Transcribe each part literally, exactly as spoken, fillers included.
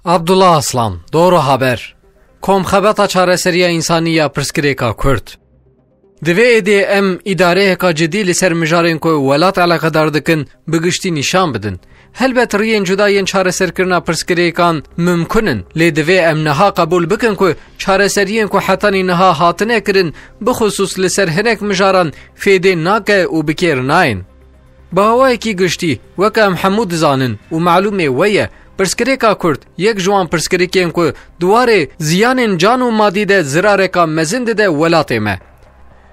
Abdullah Aslan, Doğru Haber. Komxebata çareseriya însanî ya pirsgirêka Kurd. Divê êdî em îdareyeka cidî li ser mijarên ku welat eleqedar dikin, bi giştî nîşan bidin. Helbet riyên cuda yên çareserkirina pirsgirêkan mimkun in, lê divê em niha qebûl bikin ku çareseriyên ku hetanî niha hatine kirin, bixusûs li ser hinek mijaran fêdê nake û bi kêr nayên. Bi awayekî giştî, weke em hemû dizanin û malûmê we ye, pirsgirêka Kurd yek ji wan pirsgirêkên ku di warê ziyanên can û madî de zirareka mezin dide welatê me.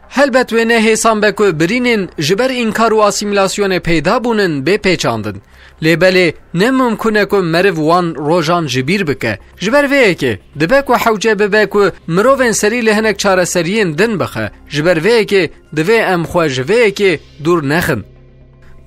Helbet wê ne hêsan be ku birînên ji ber înkar û asîmîlasyonê peyda bûnin bê pêçandin. Lê belê ne mimkun e ku meriv wan rojan ji bîr bike. Ji ber vê yekê dibe ku hewce bibe ku mirovên serî li hinek çareseriyên din bixe. Ji ber vê yekê divê em xwe ji vê yekê dûr nexin.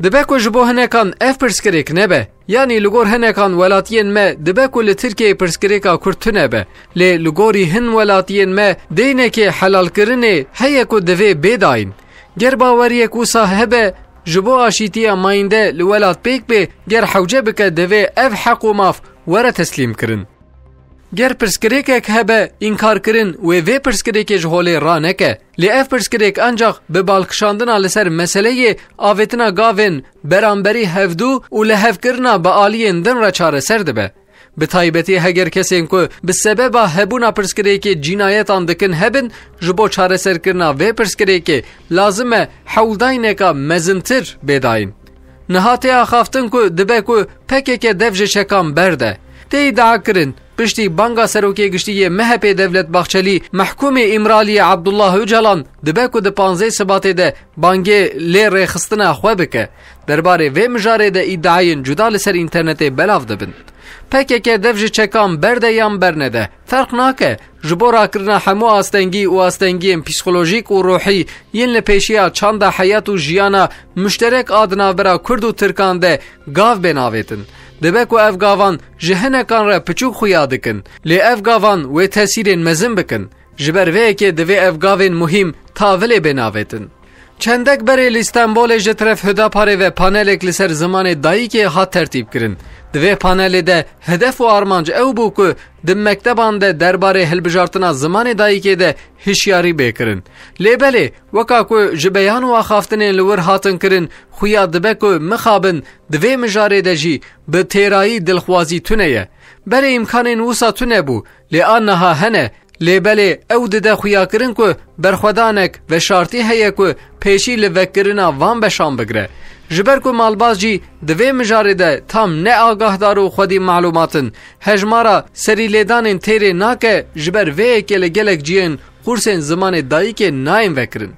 Dibe ku ji bo hinekan ev pirsgirêk nebe, yanî li gor hinekan welatiyên me dibe ku li Tirkiyeyê pirsgirêka Kurd tune be, lê li gorî hin welatiyên me deynekê helalkirinê heye ku divê bê dayîn. Ger baweriyek wisa hebe, ji bo aşîtiya mayînde li welat pêk bê, ger hewce bike divê ev heq û maf were teslîm kirin. Ger pirsgirêkek hebe, înkarkirin wê vê pirsgirêkê ji holê raneke. Lê ev pirsgirêk ancax bi balkişandina li ser meseleyê avêtina gavên beramberî hevdû û lihevkirina bi aliyên din re çareser dibe. Bi taybetî heger kesên ku bi sebeba hebûna pirsgirêkê cînayetan dikin hebin, ji bo çareserkirina vê pirsgirêkê lazim e hewldayneka mezintir bê dayîn. Niha tê axaftin ku dibe ku P K K dev ji çekan berde. Tê îdia kirin, piştî banga Serokê Giştî yê M H P Devlet Bahçelî, mehkûmê Îmraliyê Abdullah Ocalan dibe ku di panzdeh Sibatê de bangê lê rêxistina xwe bike. Derbarê vê mijarê de îdiayên cuda li ser înternetê belav dibin. P K K dev ji çekan berde yan bernede, ferq nake, ji bo rakirina hemû astengî û astengiyên psîkolojîk û ruhî yên li pêşiya çanda heyat û jiyana muşterek a di navbera Kurd û Tirkan de gav bên avêtin. Dibe ku ev gavan ji hinekan re piçûk xuya dikin, lê ev gavan wê tesîrên mezin bikin. Ji ber vê yekê divê ev gavên muhîm tavilê bên avêtin. Çendek berê li Stenbolê ji teref Hudaparê ve panelek li ser zimanê dayikê hat tertîb kirin. Di vê panelê de hedef û armanc ew bû ku di mekteban de derbarê hilbijartina zimanê dayikê de hişyarî bê kirin. Lê belê, weka ku ji beyan û axaftinên li wir hatin kirin, xuya dibe ku mixabin di vê mijarê de jî bi têrayî dilxwazî tune ye. Berê îmkanên wisa tune bû, lê a niha hene. Lê belê ew dide xuyakirin ku berxwedanek veşartî heye ku pêşî li vekirina van beşan bigire. Ji ber ku malbaz jî di vê mijarê de tam ne agahdar û xwedî malûmat in, hejmara serîlêdanên têrê nake, ji ber vê yekê li gelek cihên qursên zimanê dayikê nayên vekirin.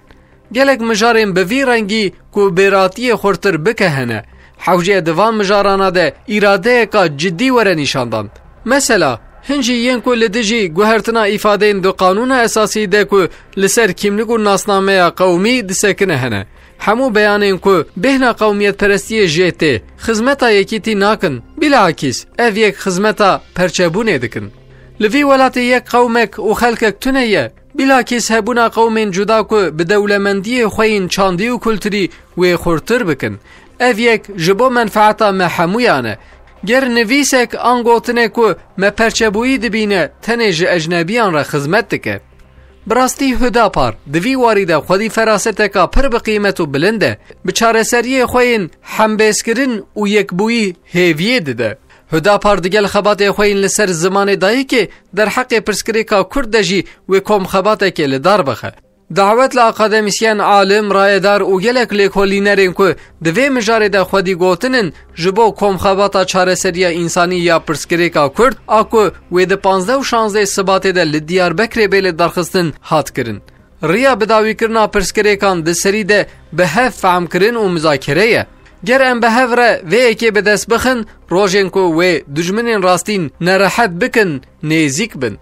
Gelek mijarên bi vî rengî ku bêratiyê xurtir bike hene. Hewce di van mijarana de îradeyeka cidî were nîşandan. Mesela, hin jî yên ku li dijî guhertina îfadeyên di Qanûna Esasî de ku li ser kîmlik û nasnameya qewmî disekine hene. Hemû beyanên ku bêhna qewmiyetperestiyê jê tê, xizmeta yekîtî nakin. Bilakîs, ev yek xizmeta perçebûnê dikin. Li vî welatê yek qewmek û xelkek tune ye. Bilakîs hebûna qewmên cuda ku bi dewlemendiyê xwe yên çandî û kulturî wê xurtir bikin. Ev yek ji bo menfaeta me hemûyan e. Ger nivîsek an gotinek ku me perçebûyî dibîne, tenê ji ecnebiyan re xizmet dike. Bi rastî Hudapar di vî warî de xwedî feraseteka pir bi qîmet û bilind e. Bi çareseriyê xwe yên hembêzkirin û yekbûyî hêviyê dide. Hudapar digel xebatê xwe yên li ser zimanê dayikê derheqê pirsgirêka Kurd de jî wê komxebatekê li dar bixe. Dawet li akademîsyen, alim, rayedar û gelek lêkolînerên ku di vê mijarê de xwedî gotinin, ji bo komxebata çareseriya însanî ya pirsgirêka Kurd, a ku wê di panzdeh û şanzdeh Sibatê de li Diyarbekirê bê li darxistin, hat kirin. Riya bidawîkirina pirsgirêkan di serî de bi hev fehmkirin û muzakere ye. Ger em bi hev re vê yekê bi dest bixin, rojên ku wê dijminên rastîn nerehet bikin, nêzîk bin.